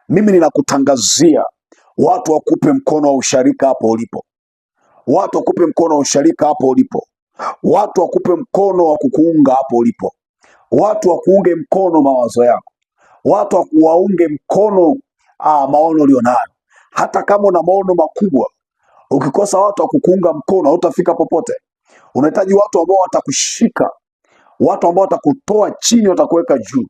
Mimi ninakutangazia watu wakupe mkono wa usharika hapo ulipo, watu wakupe mkono wa usharika hapo ulipo, watu wakupe mkono wa kukuunga hapo ulipo, watu wakuunge mkono mawazo yako, watu wakuwaunge mkono maono ulionayo. Hata kama una maono makubwa, ukikosa watu wa kukuunga mkono hautafika popote. Unahitaji watu ambao watakushika, watu ambao watakutoa chini, watakuweka juu,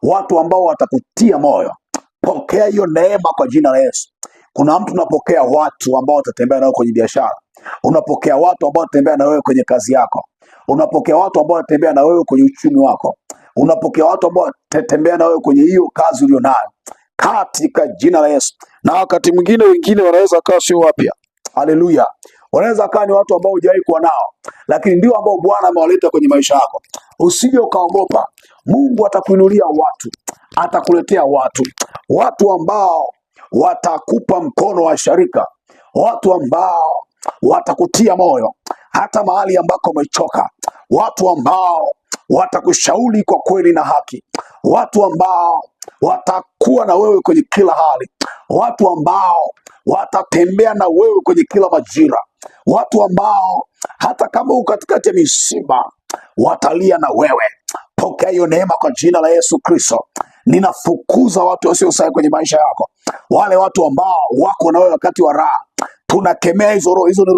watu ambao watakutia moyo. Pokea hiyo neema kwa jina la Yesu. Kuna mtu unapokea watu ambao watatembea nawe kwenye biashara, unapokea watu ambao watatembea na wewe kwenye kazi yako, unapokea watu ambao watatembea na wewe kwenye uchumi wako, unapokea watu ambao watatembea na wewe kwenye hiyo kazi ulionayo, katika jina la Yesu. Na wakati mwingine wengine wanaweza kawa sio wapya, haleluya, wanaweza kawa ni watu ambao hujawahi kuwa nao, lakini ndio ambao Bwana amewaleta kwenye maisha yako. Usije ukaogopa, Mungu atakuinulia watu, atakuletea watu, watu ambao watakupa mkono wa sharika, watu ambao watakutia moyo hata mahali ambako umechoka, watu ambao watakushauri kwa kweli na haki, watu ambao watakuwa na wewe kwenye kila hali, watu ambao watatembea na wewe kwenye kila majira, watu ambao hata kama uko katikati ya misiba watalia na wewe. Pokea hiyo neema kwa jina la Yesu Kristo. Ninafukuza watu wasiostahili kwenye maisha yako, wale watu ambao wako na wewe wakati wa raha. Tunakemea hizo roho, hizo ni roho